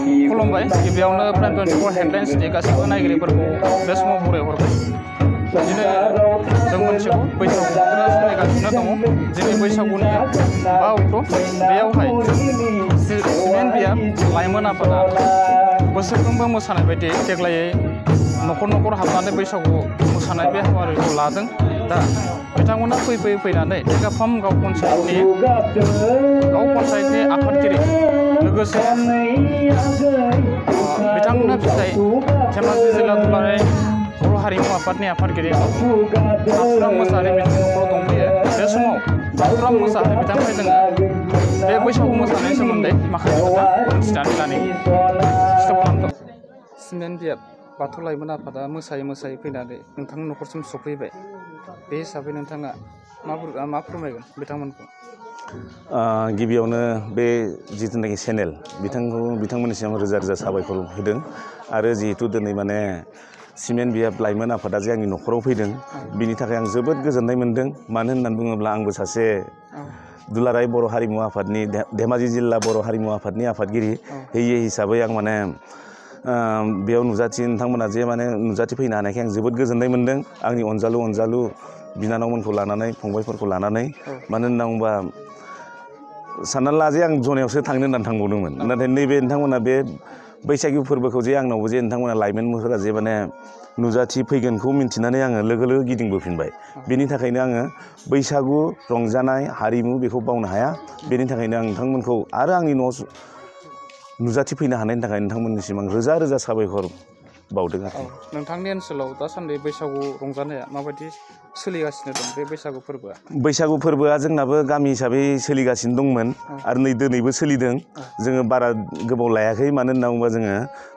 खुलुमबाय गिबियावनो प्राइम 24 हेडलाइन्सनि गासैबो नायगिरिफोरखौ बे समाव बरायहरबाय। दिनै जों मोनथिगौ बैसागु बोथोरा सोलिगासिनो दङ। दिनै बैसागुनि 5 अक्ट' बेयावहाय सिमेन्ट बियाब लाइमोन आफादा बोसोरफ्रोमबो मोसानाय बायदि देग्लायै न'खर न'खर हाबनानै बैसागु मोसानाय बे हाबाफारिखौ लादों। दा बिथांमोना फैनानै टेकाफाम गाव पन्सायतनि आफादगिरि लोगोसे बिथांमोना फिथाइ धेमाजि जिल्ला दुलाराय बर' हारिमु आफादनि आफादगिरि बाथुराम मोसाहारि बिथांनि न'खराव दंफैयो। बे समाव बाथुराम मोसाहारि बिथांनिफ्राय जोङो बे बैसागु मोसानायनि सोमोन्दै माखासे खोथा मिथिनानै लानि। सिमेन्ट बियाब बाथौ लाइमोन आफादा मोसायै फैनानै नोंथांनि न'खरसिम सफैबाय। बे हिसाबै नोंथाङा मा फोरमायगोन बिथांमोनखौ? गिबियावनो बे जिथुनाखि चेनेल बिथांमोननिसिम रोजा रोजा साबायखर होदों। आरो जिहेतु दिनै माने सिमेन्ट बियाब लाइमोन आफादा जे आंनि न'खराव फैदों बिनि थाखाय आं जोबोद गोजोननाय मोन्दों। मानो होननानै बुङोब्ला आंबो सासे दुलाराय बर' हारिमु आफादनि धेमाजि जिल्ला बर' हारिमु आफादनि आफादगिरि हिसाबै आं माने बेयाव नोंथांमोना जे माने नुजाथिफैनो हानायखाय आं जोबोद गोजोननाय मोन्दों। आंनि अनजालु बिनानावमोनखौ लानानै फंबायफोरखौ लानानै। मानो होनना बुङोबा सानना ला जे आं जनायावसो थांनो होननानै थांबावदोंमोन। नाथाय नैबे नोंथांमोना बे बैसागु फोरबोखौ जे आंनावबो जे नोंथांमोना लाइमोनफोरा जे माने नुजाथिफैगोनखौ मिन्थिनानै आङो लोगो गिदिंबोफिनबाय। बेनि थाखायनो आङो बैसागु रंजानाय हारिमु बेखौ बावनो हाया। बेनि थाखायनो आं नोंथांमोनखौ आरो आंनि न'आव नुजाथिफैनो हानायनि थाखाय नोंथांमोननिसिम आं रोजा रोजा साबायखर बावदों आरो। नोंथांनि ओनसोलाव दासान्दि बैसागु रंजानाया माबायदि सोलिगासिनो दं बे बैसागु फोरबोआ? बैसागु फोरबोआ जोंनाबो गामि हिसाबै सोलिगासिनो दंमोन आरो नै दिनैबो सोलिदों। जोङो बारा गोबाव लायाखै। मानो होनना बुङोबा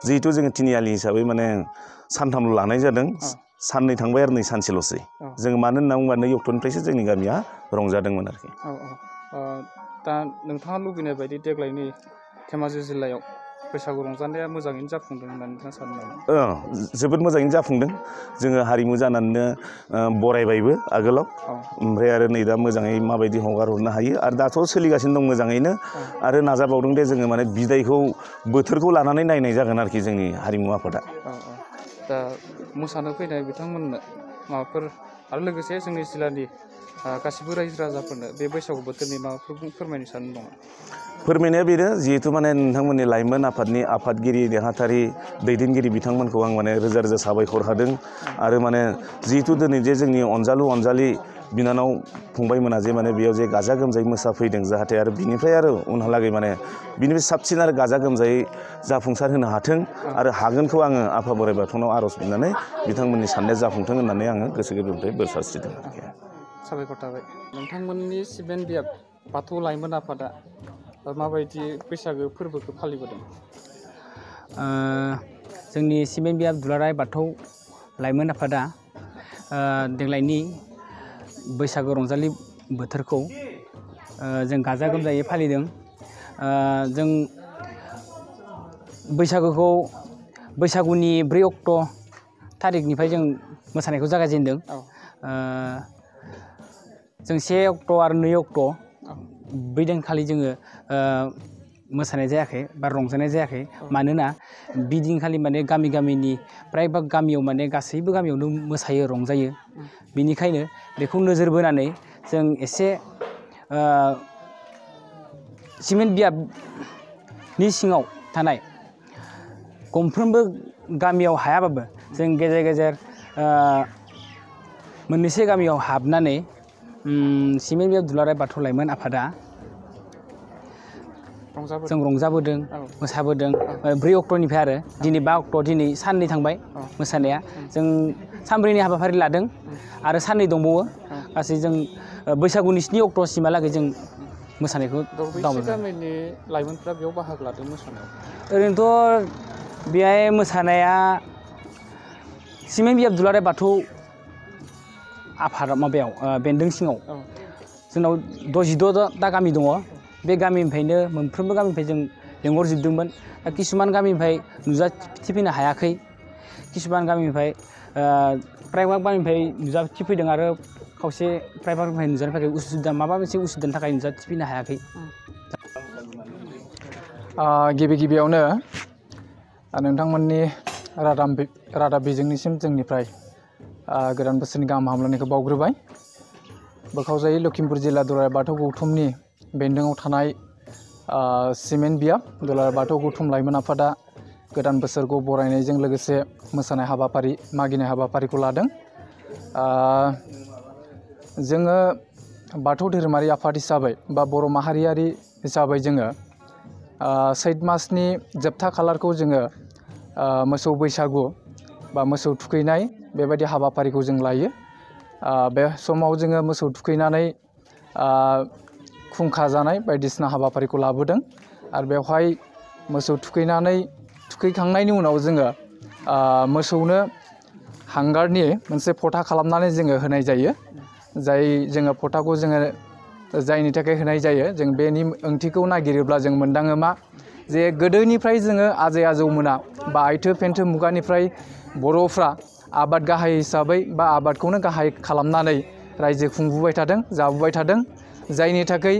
जिहेथु जोङो तिनिआलि हिसाबै माने सानथामल' लानाय जादों। साननै थांबाय आरो नै सानसेल'सै। जोङो मानो होनना बुङोबा 2 अक्ट'निफ्रायसो जोंनि गामिया रंजादोंमोन आरोखि। दा नोंथाङा लुबैनाय बायदि देग्लायनि धेमाजि जिल्लायाव बैसागु रंजानाया मोजाङैनो जाफुंदों होननानै नोंथाङा सानो नामा? जोबोद मोजाङैनो जाफुंदों। जोङो हारिमु जानानैनो बरायबायबो आगोलाव। ओमफ्राय आरो नै दा मोजाङै माबायदि हगार हरनो हायो आरो दाथ' सोलिगासिनो दं मोजाङैनो। आरो नाजाबावदों दे जोङो माने बिदायखौ बोथोरखौ लानानै नायनाय जागोन आरोखि जोंनि हारिमु आफादा। दा मोसानो फैनाय बिथांमोननो माबाफोर आरो लोगोसे जोंनि जिल्लानि गासिबो रायजो राजाफोरनो बे बैसागु बोथोरनि माबाफोर फोरमायनो सानो दङ? फोरमायनाया बेनो जिहेथु माने नोंथांमोननि लाइमोन आफादनि आफादगिरि नेहाथारि दैदेनगिरि बिथांमोनखौ आं माने रोजा रोजा साबायखर होदों। आरो माने जिहेथु दिनै जे जोंनि अनजालि बिनानाव फंबायमोना जे माने बेयाव जे गाजा गोमजायै मोसाफैदों जाहाथे आरो बिनिफ्राय आरो उनहालागै माने बिनिफ्राय साबसिन आरो गाजा गोमजायै जाफुंसार होनो हाथों आरो हागोनखौ आङो आफा बोराइ बाथौनाव आर'ज बिनानै बिथांमोननि साननाया जाफुंथों होननानै आङो गोसो गोरबोनिफ्राय बोर सारस्रिदों आरोखि। साबायखर थाबाय। नोंथांमोननि सिमेन्ट बियाब बाथौ लाइमोन आफादा माबायदि बैसागो फोरबोखौ फालिबोदों? जोंनि सिमेन्ट बियाब दुलाराय बाथौ लाइमोन आफादा देग्लायनि बैसागु रंजालि बोथोरखौ जों गाजा गोमजायै फालिदों। जों बैसागुनि 4 अक्ट' थारिखनिफ्राय जों मोसानायखौ जागायजेनदों। जों 1 अक्ट' आरो 2 अक्ट' बै दिनखालि जोङो मोसानाय जायाखै बा रंजानाय जायाखै। मानोना बिदिनखालि माने गामिनि फ्राय बा गामियाव माने गासैबो गामियावनो मोसायो रंजायो। बिनिखायनो बेखौ नोजोर बोनानै जों एसे सिमेन्ट बियाबनि सिङाव थानाय गंफ्रोमबो गामियाव हायाबाबो जों गेजेर मोननैसो गामियाव हाबनानै सिमेन्ट बियाब दुलाराय बाथौ लाइमोन आफादा जों रंजाबोदों मोसाबोदों। 4 अक्ट'निफ्राय आरो दिनै 5 अक्ट' दिनै साननै थांबाय मोसानाया। जों सानब्रैनि हाबाफारि लादों आरो साननै दंबावो। गासै जों बैसागुनि 7 अक्ट'सिमहालागै जों मोसानायखौ गामिनि लाइमोनफ्रा बेयाव बाहागो लादों मोसानायाव? ओरैनोथ' बेहाय मोसानाया सिमेन्ट बियाब दुलाराय बाथौ आफाद माबायाव बेन्दों सिङाव जोंनाव 66टा गामि दङ। बे गामिनिफ्रायनो मोनफ्रोमबो गामिनिफ्राय जों लेंहरजोबदोंमोन। किसुमान गामिनिफ्राय नुजाथिफैनो हायाखै। किसुमान गामिनिफ्राय प्रायभाग गामिनिफ्राय नुजाथिफैदों आरो खावसे प्रायभागनिफ्राय नुजाथिफैयाखै। उसुबिदा माबा मोनसे उसुबिदानि थाखाय नुजाथिफैनो हायाखै। गिबियावनो नोंथांमोननि रादाब बिजोंनिसिम जोंनिफ्राय गोदान बोसोरनि गाहाम हामलायनायखौ बावग्रोबाय। बोखावजायै लखिमपुर जिल्ला दुलाराय बाथौ गौथुमनि बेन्दोङाव थानाय सिमेन्ट बियाब दुलाराय बाथौ गौथुम लाइमोन आफादा गोदान बोसोरखौ बरायनायजों लोगोसे मोसानाय हाबाफारि मागिनाय हाबाफारिखौ लादों। जोङो बाथौ धोरोमारि आफाद हिसाबै बा बर' माहारियारि हिसाबै जोङो सैत मासनि जोबथा खालारखौ जोङो मोसौ बैसागु बा मोसौ थुखैनाय बेबायदि हाबाफारिखौ जों लायो। बे समाव जोङो मोसौ थुखैनानै खुंखा जानाय बायदिसिना हाबाफारिखौ लाबोदों आरो बेवहाय मोसौ थुखैखांनायनि उनाव जोङो मोसौनो हांगारनि मोनसे फथा खालामनानै जोङो होनाय जायो। जाय जोङो फथाखौ जोङो जायनि थाखाय होनाय जायो जों बेनि ओंथिखौ नागिरोब्ला जों मोनदाङो मा जे गोदोनिफ्राय जोङो आजै आजौमोना बा आइथो फेन्थो मुगानिफ्राय बर'फ्रा आबाद गाहाय हिसाबै बा आबादखौनो गाहाय खालामनानै रायजो खुंबोबाय थादों जाबोबाय थादों। जायनि थाखाय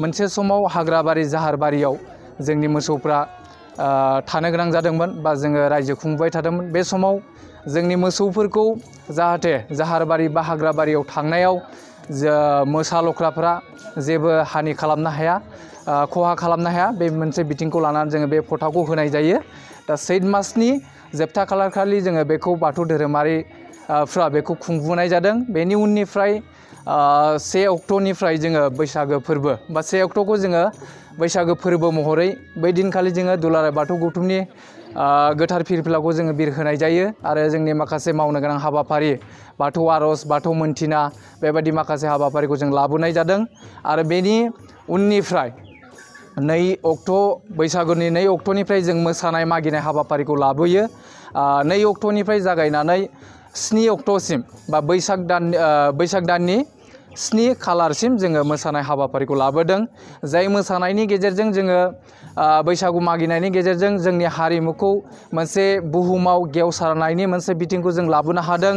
मोनसे समाव हाग्राबारि जाहारबारियाव जोंनि मोसौफ्रा थानो गोनां जादोंमोन बा जोङो रायजो खुंबोबाय थादोंमोन। बे समाव जोंनि मोसौफोरखौ जाहाथे जाहारबारि बा हाग्राबारियाव थांनायाव मोसा लख्राफ्रा जेबो हानि खालामनो हाया खहा खालामनो हाया बे मोनसे बिथिंखौ लानानै जोङो बे फथाखौ होनाय जायो। दा सैत मासनि जोबथा खालारखालि जोङो बेखौ बाथौ धोरोमारिफ्रा बेखौ खुंबोनाय जादों। बेनि उननिफ्राय 1 अक्ट'निफ्राय जोङो बैसागो फोरबो बा 1 अक्ट'खौ जोङो बैसागो फोरबो महरै बै दिनखालि जोङो दुलाराय बाथौ गौथुमनि गोथार फिरफिलाखौ जोङो बिरहोनाय जायो आरो जोंनि माखासे मावनो गोनां हाबाफारि बाथौ आर'ज बाथौ मोनथिना बेबायदि माखासे हाबाफारिखौ जों लाबोनाय जादों। आरो बेनि उननिफ्राय 2 अक्ट' बैसागुनि 2 अक्ट'निफ्राय जों मोसानाय मागिनाय हाबाफारिखौ लाबोयो। 2 अक्ट'निफ्राय जागायनानै 7 अक्ट'सिम बा बैसाग दाननि 7 खालारसिम जोङो मोसानाय हाबाफारिखौ लाबोदों। जाय मोसानायनि गेजेरजों जोङो बैसागु मागिनायनि गेजेरजों जोंनि हारिमुखौ मोनसे बुहुमाव गेवसारनायनि मोनसे बिथिंखौ जों लाबोनो हादों।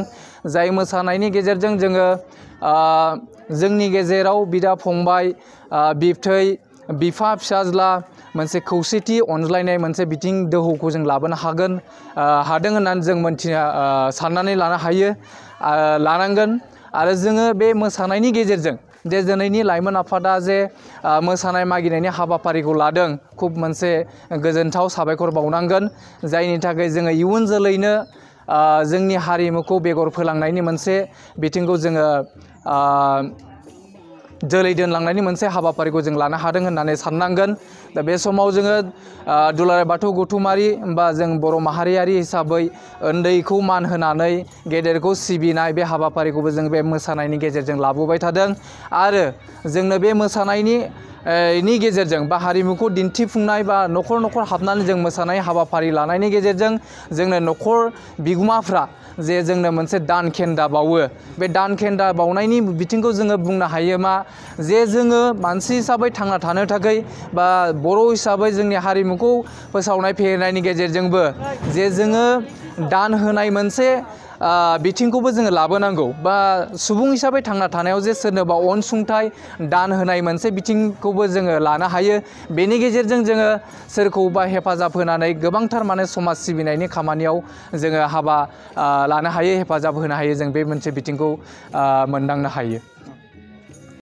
जाय मोसानायनि गेजेरजों जोङो जोंनि गेजेराव बिदा फंबाय बिबथै बिफा फिसाज्ला मोनसे खौसेथि अनज्लायनाय मोनसे बिथिं दोहौखौ जों लाबोनो हादों होननानै जों साननानै लानो हायो लानांगोन। आरो जोङो बे मोसानायनि गेजेरजों जे दिनैनि लाइमोन आफादा जे मोसानाय मागिनायनि हाबाफारिखौ लादों खुब मोनसे गोजोनथाव साबायखर बावनांगोन। जायनि थाखाय जोङो इयुन जोलैनो जोंनि हारिमुखौ बेगर फोलांनायनि मोनसे बिथिंखौ जोङो जोलै दोनलांनायनि मोनसे हाबाफारिखौ जों लानो हादों होननानै साननांगोन। दा बे समाव जोङो दुलाराय बाथौ गौथुमारि बा जों बर' माहारियारि हिसाबै उन्दैखौ मान होनानै गेदेरखौ सिबिनाय बे हाबाफारिखौबो जों बे मोसानायनि गेजेरजों लाबोबाय थादों। आरो जोंनो बे मोसानायनि गेजेरजों बा हारिमुखौ दिन्थिफुंनाय बा न'खर न'खर हाबनानै जों मोसानाय हाबाफारि लानायनि गेजेरजों जोंनो न'खर बिगोमाफ्रा जे जोंनो मोनसे दान खेन्दा बावो। बे दान खेन्दा बावनायनि बिथिंखौ जोङो बुंनो हायो मा जे जोङो मानसि हिसाबै थांना थानो थाखाय बा बर' हिसाबै जोंनि हारिमुखौ फोसावनाय फेहेरनायनि गेजेरजोंबो जे जोङो दान होनाय मोनसे बिथिंखौबो जोङो लाबोनांगौ बा सुबुं हिसाबै थांना थानायाव जे सोरनोबा अनसुंथाइ दान होनाय मोनसे बिथिंखौबो जोङो लानो हायो। बेनि गेजेरजों जोङो सोरखौबा हेफाजाब होनानै गोबांथार माने समाज सिबिनायनि खामानियाव जोङो हाबा लानो हायो हेफाजाब होनो हायो जों बे मोनसे बिथिंखौ मोनदांनो हायो।